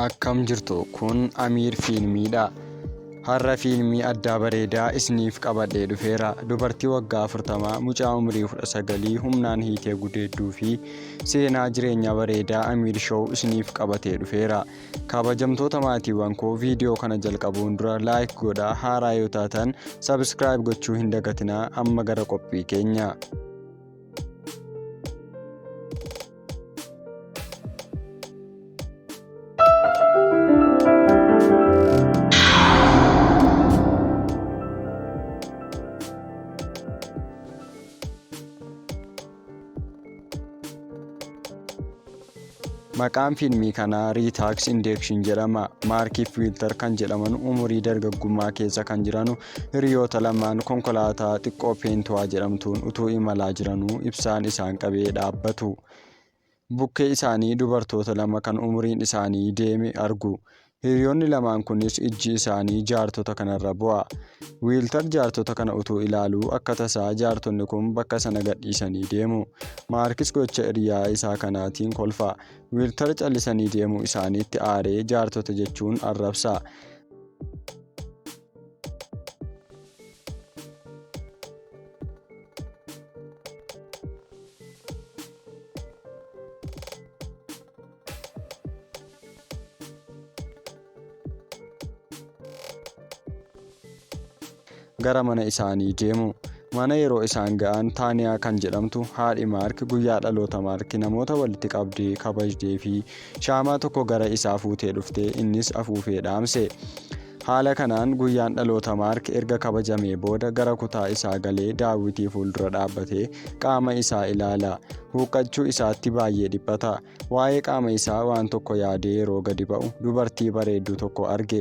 Akkam jirtu kun Amiir Fiilmiidha. Har'a fiilmii addaa bareedaa isiniif qabadhee dhufeera. Dubartii waggaa 40 mucaa umurii 19 humnaan hiitee gudeedduu fi seenaa jireenyaa bareedaa Amiir Show isiniif qabatee dhufeera. Kabajamtoota maatiiwwan koo viidiyoo kana jalqabuun dura like godhaa haaraa yoo taatan subscribe gochuu hin dagatinaa amma gara qophii keenya. Maqaan fiilmii kanaa Ritax Induction jedhama. Maarkii fi Wiiltar kan jedhaman umurii dargaggummaa keessa kan jiranu hiriyoota lamaan konkolaataa xiqqoo Peentuwaa jedhamtuun utuu imalaa jiranuu ibsaan isaan qabee dhaabbatu. Bukkee isaanii dubartoota lama kan umuriin isaanii deeme argu. Hiriyoonni lamaan kunis ijji isaanii jaartota kanarra bu'a. Wiiltar jaartota kana utuu ilaaluu akka tasaa jaartonni kun bakka sana gadhiisanii deemu. Maarkis gocha hiriyaa isaa kanaatiin kolfa. Wiiltar callisanii deemuu isaaniitti aaree jaartota jechuun arrabsa. Gara mana isaanii deemu. Mana yeroo isaan ga'an Taaniyaa kan jedhamtu haadhi Maark guyyaa dhaloota Maark namoota walitti qabdee kabajdee fi shaamaa tokko gara isaa fuutee dhuftee innis afuufee dhaamse. Haala kanaan guyyaan dhaloota Maark erga kabajamee booda gara kutaa isaa galee daawwitii fuuldura dhaabbatee qaama isaa ilaala. Huuqqachuu isaatti baay'ee dhiphata. Waa'ee qaama isaa waan tokko yaadee yeroo gadi ba'u dubartii bareedduu tokko arge.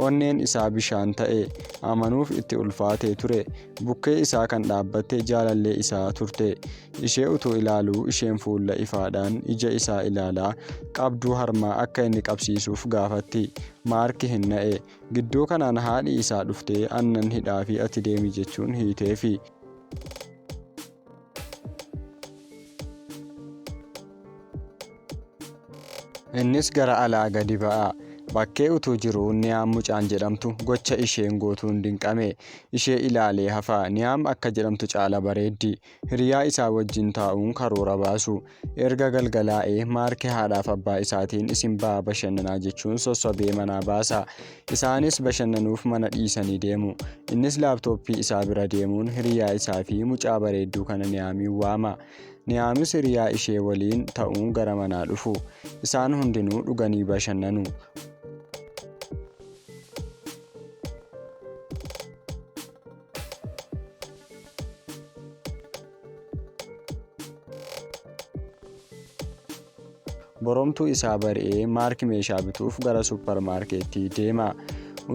Onneen isaa bishaan ta'e. Amanuuf itti ulfaatee ture. Bukkee isaa kan dhaabbatte jaalallee isaa turte. Ishee utuu ilaaluu isheen fuulla ifaadhaan ija isaa ilaalaa qabduu harmaa akka inni qabsiisuuf gaafatti. Maarki hin na'e. Gidduu kanaan haadhi isaa dhuftee annan hidhaafi ati deemi jechuun hiiteefi. Innis gara alaa gadi ba'a. Bakkee utuu jiruu Niyaam mucaan jedhamtu gocha isheen gootuun dinqame. Ishee ilaalee hafa. Niyaam akka jedhamtu caala bareeddi. Hiriyaa isaa wajjin taa'uun karoora baasu. Erga galgalaa'ee Maarki haadhaaf abbaa isaatiin isin ba'aa bashannanaa jechuun sossobee manaa baasa. Isaanis bashannanuuf mana dhiisanii deemu. Innis laaptooppii isaa bira deemuun hiriyaa isaa fi mucaa bareedduu kana Niyaamiin waama. Niyaamis hiriyaa ishee waliin ta'uun gara manaa dhufu. Isaan hundinuu dhuganii bashannanu. Boromtuu isaa bari'ee Maark meeshaa bituuf gara supparmaarkeettii deema.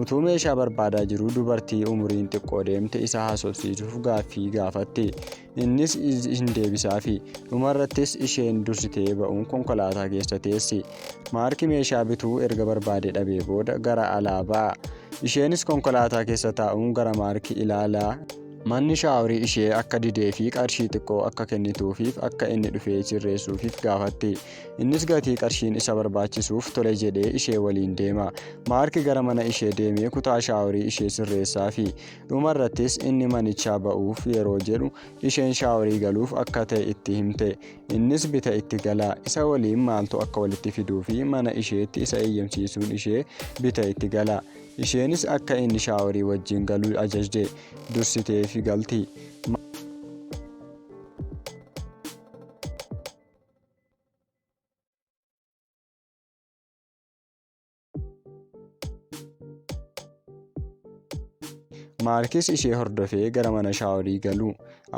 Utuu meeshaa barbaadaa jiruu dubartii umuriin xiqqoo deemte isa haasofsiisuuf gaaffii gaafatti. Innis hin deebisaafi. Dhumarrattis isheen dursitee ba'uun konkolaataa keessa teessi. Maark meeshaa bituu erga barbaadee dhabee booda gara alaa ba'a. Isheenis konkolaataa keessa taa'uun gara Maark ilaalaa Manni shaaworii ishee akka didee fi qarshii xiqqoo akka kennituufiif akka inni dhufee sirreessuufiif gaafatti. Innis gatii qarshiin isa barbaachisuuf tole jedhee ishee waliin deema. Maark gara mana ishee deemee kutaa shaaworii ishee sirreessaafi. Dhuma irrattis inni manichaa ba'uuf yeroo jedhu isheen shaaworii galuuf akka ta'e itti himte. Innis bita itti gala. Isa waliin maaltu akka walitti fiduu fi mana isheetti isa eeyyamsiisuun ishee bita itti gala. Isheenis akka inni shaaworii wajjin galu ajajde. Dursiteefi galti. Maarkis ishee hordofee gara mana shaaworii galu.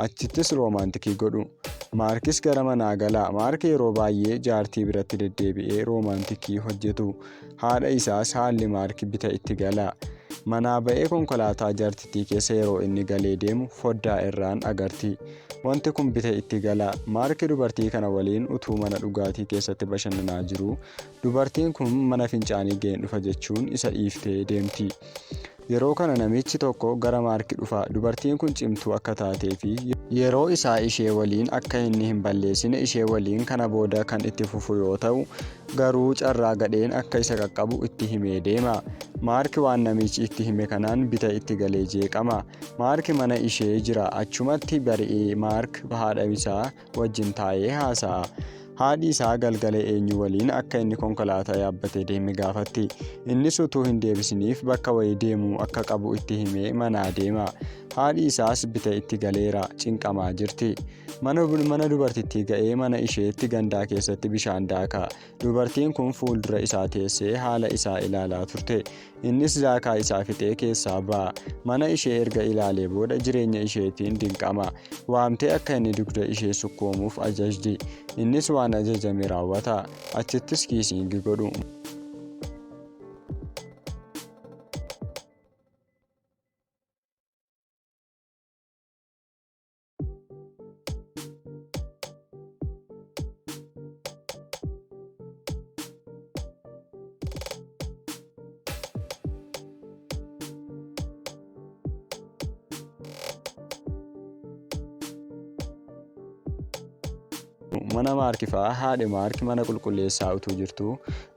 Achittis roomaantikii godhu. Maarkis gara manaa gala. Maark yeroo baay'ee jaartii biratti deddeebi'ee roomaantikii hojjetu. Haadha isaas haalli Maark bita itti gala. Manaa ba'ee konkolaataa jaartittii keessa yeroo inni galee deemu foddaa irraan agarti. Wanti kun bita itti gala. Maark dubartii kana waliin utuu mana dhugaatii keessatti bashannanaa jiruu Dubartiin kun mana fincaanii ga'een dhufa jechuun isa dhiiftee deemti. Yeroo kana namichi tokko gara Maarki dhufa. Dubartiin kun cimtuu akka taatee fi yeroo isaa ishee waliin akka inni hin balleessine ishee waliin kana booda kan itti fufu yoo ta'u, garuu carraa gadheen akka isa qaqqabu itti himee deema. Maarki waan namichi itti hime kanaan bita itti galee jeeqama. Maarki mana ishee jira. Achumatti bari'ee Maark haadha isaa wajjin taa'ee haasa'a. Haadhi isaa galgala eenyu waliin akka inni konkolaataa yaabbatee deeme gaafatti. Innis utuu hin deebisiniif bakka wayii deemuu akka qabu itti himee manaa deema. Haadhi isaas bita itti galeera, cinqamaa jirti. Mana dubartittii ga'ee mana isheetti gandaa keessatti bishaan daaka. Dubartiin kun fuuldura isaa teessee haala isaa ilaalaa turte. Innis daakaa isaa fixee keessaa ba'a. Mana ishee erga ilaalee booda jireenya isheetiin dinqama. Waamtee akka inni dugda ishee sukkuumuuf ajajdi. Innis waan ajajame raawwata. Achittis kiisiingi godhu. Mana Maarki fa'aa haadhi Maarki mana qulqulleessaa utuu jirtuu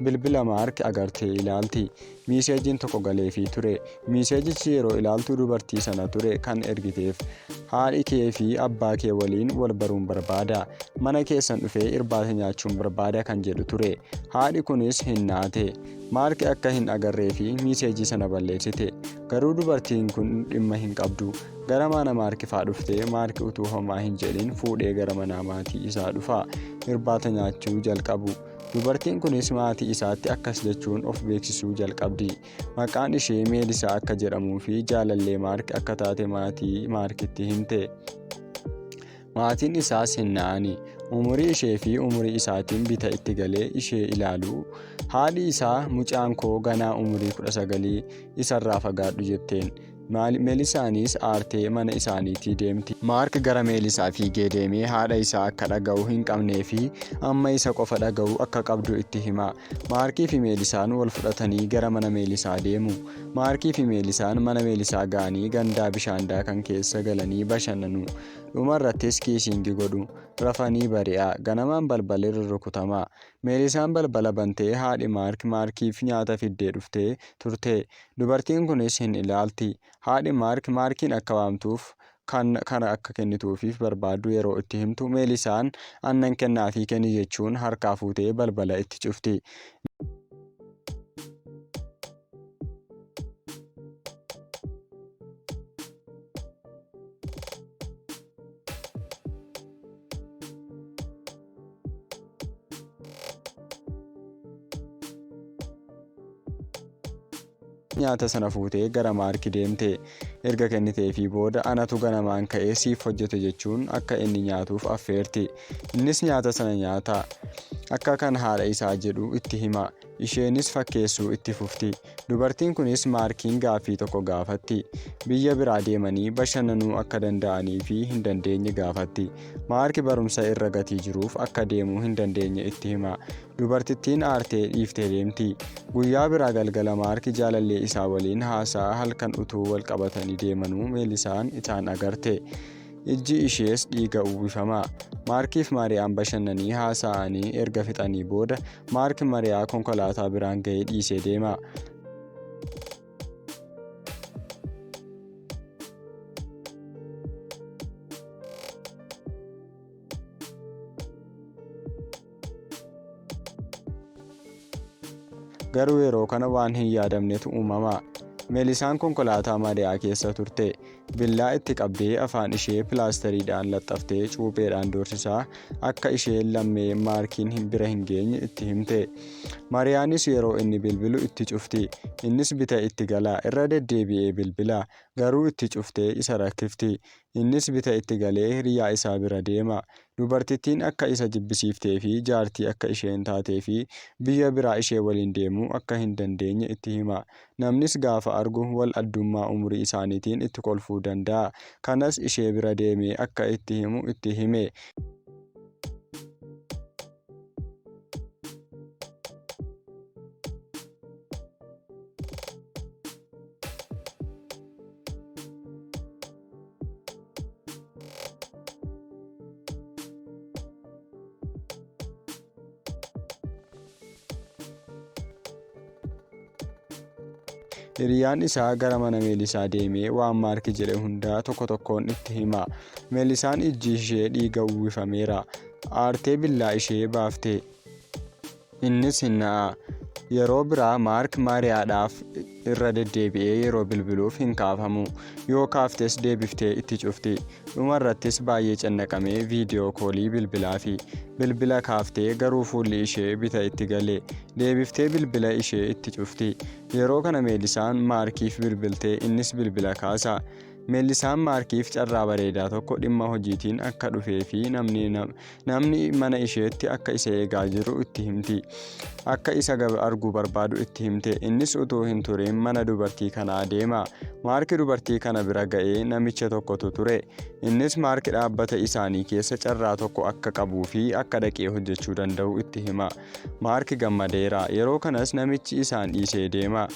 bilbila Maarki agartee ilaalti. Miiseejiin tokko galeefii ture. Miiseejichi yeroo ilaaltu dubartii sana ture kan ergiteef. Haadhi kee fi abbaa kee waliin wal baruun barbaada. Mana keessan dhufee irbaata nyaachuun barbaada kan jedhu ture. Haadhi kunis hin naate. Maarki akka hin agarree fi miiseejii sana balleessite. Garuu dubartiin kun dhimma hin qabdu. Gara mana Maarki faa dhuftee Maarki utuu homaa hin jedhin fuudhee gara manaa maatii isaa dhufa. Irbaata nyaachuu jalqabu. Dubartiin kunis maatii isaatti akkas jechuun of beeksisuu jalqabdi. Maqaan ishee Meelisaa akka jedhamuu fi jaalallee Maark akka taate maatii Maarkitti himte. Maatiin isaas hin na'ani. Umurii ishee fi umurii isaatiin bita itti galee ishee ilaalu. Haadhi isaa mucaan koo ganaa umurii 19 isarraa fagaadhu jetteen. Melisaanis aartee mana isaaniitii deemti. Maark gara Meelisaa fiigee deemee haadha isaa akka dhaga'uu hin qabnee fi amma isa qofa dhaga'uu akka qabdu itti hima. Maarkii fi Meelisaan wal fudhatanii gara mana Meelisaa deemu. Maarkii fi Meelisaan mana Meelisaa ga'anii gandaa bishaan daakan keessa galanii bashannanu. Dhuma irrattis kiisiingi godhu. Rafanii bari'a. Ganamaan balballi rurrukutama. Meelisaan balbala bantee haadhi Maark Maarkiif nyaata fiddee dhuftee turte. Dubartiin kunis hin ilaalti. Haadhi Maark Maarkiin akka waamtuuf kan kana akka kennituufiif barbaaddu yeroo itti himtu Meelisaan annan kennaafii kenni jechuun harkaa fuutee balbala itti cufti. Nyaata sana fuutee gara Maarki deemte. Erga kenniteefii booda anatu ganamaan ka'ee siif hojjete jechuun akka inni nyaatuuf affeerti. Innis nyaata sana nyaata. Akka kan haadha isaa jedhu itti hima. Isheenis fakkeessuu itti fufti. Dubartiin kunis Maarkiin gaaffii tokko gaafatti. Biyya biraa deemanii bashannanuu akka danda'anii fi hin dandeenye gaafatti. Maarki barumsa irra gatii jiruuf akka deemuu hin dandeenye itti hima. Dubartittiin aartee dhiiftee deemti. Guyyaa biraa galgala Maarki jaalallee isaa waliin haasa'aa halkan utuu wal qabatanii deemanuu Meelisaan isaan agarte. Ijji ishees dhiiga uwwifama. Maarkiif Maariyaan bashannanii haasa'anii erga fixanii booda Maark Mariyaa konkolaataa biraan ga'ee dhiisee deema. Garuu yeroo kana waan hin yaadamnetu uumama. Meelisaan konkolaataa Maariyaa keessa turte. Billaa itti qabdee afaan ishee pilaasteriidhaan laxxaftee cuupheedhaan doorsisaa akka isheen lammee Maarkiin bira hin geenye itti himte. Mariyaanis yeroo inni bilbilu itti cufti. Innis bita itti gala. Irra deddeebi'ee bilbila. Garuu itti cuftee isa rakkifti. Innis bita itti galee hiriyaa isaa bira deema. Dubartittiin akka isa jibbisiiftee fi jaartii akka isheen taatee fi biyya biraa ishee waliin deemuu akka hin dandeenye itti hima. Namnis gaafa argu wal addummaa umurii isaaniitiin itti kolfuu danda'a. Kanas ishee bira deemee akka itti himu itti hime. Hiriyaan isaa gara mana Meelisaa deemee waan Maark jedhe hundaa tokko tokkoon itti hima. Meelisaan ijji ishee dhiiga uwwifameera. Aartee billaa ishee baafte. Innis hin na'a. Yeroo biraa Maark Maariyaadhaaf irra deddeebi'ee yeroo bilbiluuf hin kaafamu. Yoo kaaftes deebiftee itti cufti. Dhuma irrattis baay'ee cannaqamee viidiyoo koolii bilbilaafi. Bilbila kaaftee garuu fuulli ishee bita itti gale. Deebiftee bilbila ishee itti cufti. Yeroo kana Meelisaan Maarkiif bilbiltee innis bilbila kaasa. Meellisaan Maarkiif carraa bareedaa tokko dhimma hojiitiin akka dhufee fi namni namni mana isheetti akka isa eegaa jiru itti himti. Akka isa arguu barbaadu itti himte. Innis utuu hin turin mana dubartii kanaa deema. Maarki dubartii kana bira ga'ee namicha tokkotu ture. Innis Maarki dhaabbata isaanii keessa carraa tokko akka qabuu fi akka dhaqee hojjechuu danda'u itti hima. Maarki gammadeera. Yeroo kanas namichi isaan dhiisee deema.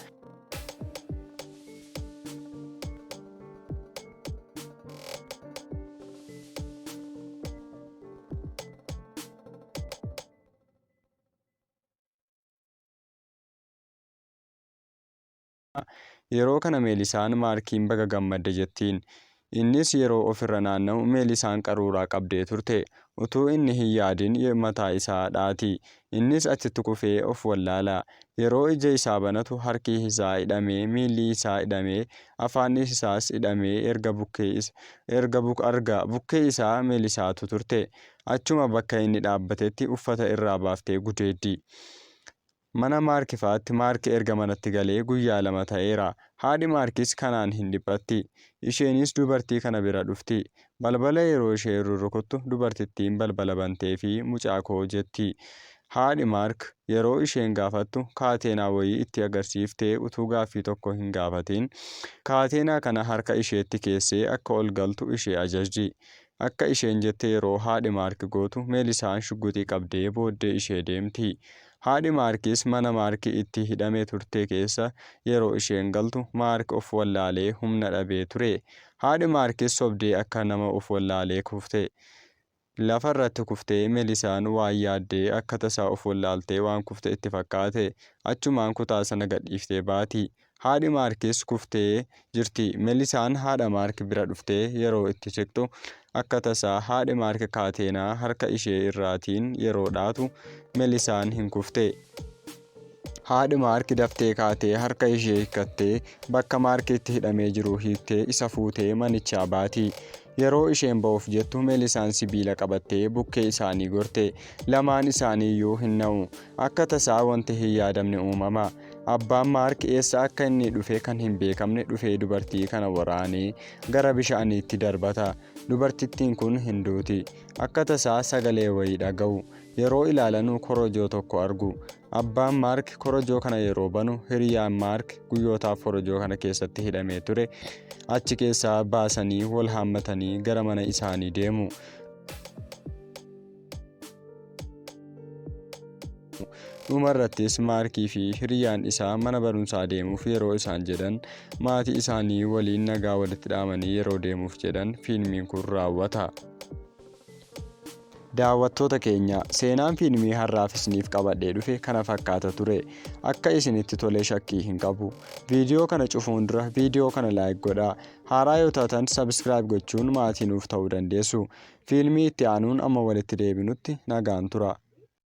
Yeroo kana Meelisaan Maarkiin baga gammadde jettiin. Innis yeroo ofirra naanna'u Meelisaan qaruuraa qabdee turte. Utuu inni hin yaadin mataa isaa dhaati. Innis achitti kufee of wallaala. Yeroo ija isaa banatu harki isaa hidhamee, miilli isaa hidhamee, afaan isaas hidhamee erga bukkee erga arga. Bukkee isaa Meelisaatu turte. Achuma bakka inni dhaabbatetti uffata irraa baaftee gudeeddi. Mana Maark faatti Maark erga manatti galee guyyaa 2 ta'eera. Haadhi Maarkis kanaan hin dhiphatti. Isheenis dubartii kana bira dhufti. Balbala yeroo isheen rurrukuttu dubartittiin balbala banteefii mucaa koo jetti. Haadhi Maark yeroo isheen gaafattu kaateenaa wayii itti agarsiiftee utuu gaaffii tokko hin gaafatin kaateenaa kana harka isheetti keessee akka ol galtu ishee ajajdi. Akka isheen jette yeroo haadhi Maark gootu Meelisaan shugguxii qabdee booddee ishee deemti. Haadhi Maarkis mana Maark itti hidhame turte keessa yeroo isheen galtu Maark of wallaalee humna dhabee ture. Haadhi Maarkis sobdee akka nama of wallaalee kufte. Lafa irratti kuftee Meelisaan waan yaaddee akka tasaa of wallaaltee waan kufte itti fakkaate. Achumaan kutaa sana gadhiiftee baati. Haadhi Maarkis kuftee jirti. Melisaan haadha Maark bira dhuftee yeroo itti siqxu akka tasaa haadhi Maark kaateenaa harka ishee irraatiin yeroo dhaatu Melisaan hin kufte. Haadhi Maark daftee kaatee harka ishee hiikkattee bakka Maark itti hidhamee jiruu hiiktee isa fuutee manichaa baati. Yeroo isheen ba'uuf jettu Melisaan sibiila qabattee bukkee isaanii gorte. Lamaan isaanii iyyuu hin na'u. Akka tasaa wanti hin yaadamne uumama. Abbaan Maark eessa akka inni dhufe kan hin beekamne dhufee dubartii kana waraanee gara bishaaniitti darbata. Dubartittiin kun hin duuti. Akka tasaa sagalee wayii dhaga'u. Yeroo ilaalanu korojoo tokko argu. Abbaan Maark korojoo kana yeroo banu hiriyaan Maark guyyootaaf korojoo kana keessatti hidhamee ture achi keessaa baasanii wal haammatanii gara mana isaanii deemu. Dhuma irrattis Maarkii fi hiriyaan isaa mana barumsaa deemuuf yeroo isaan jedhan maatii isaanii waliin nagaa walitti dhaamanii yeroo deemuuf jedhan fiilmiin kun raawwata. Daawwattoota keenya seenaan fiilmii har'aaf isiniif qabadhee dhufe kana fakkaata ture. Akka isinitti tole shakkii hin qabu. Viidiyoo kana cufuun dura viidiyoo kana like godhaa. Haaraa yoo taatan subscribe gochuun maatii nuuf ta'uu dandeessu. Fiilmii itti aanuun amma walitti deebinutti nagaan tura.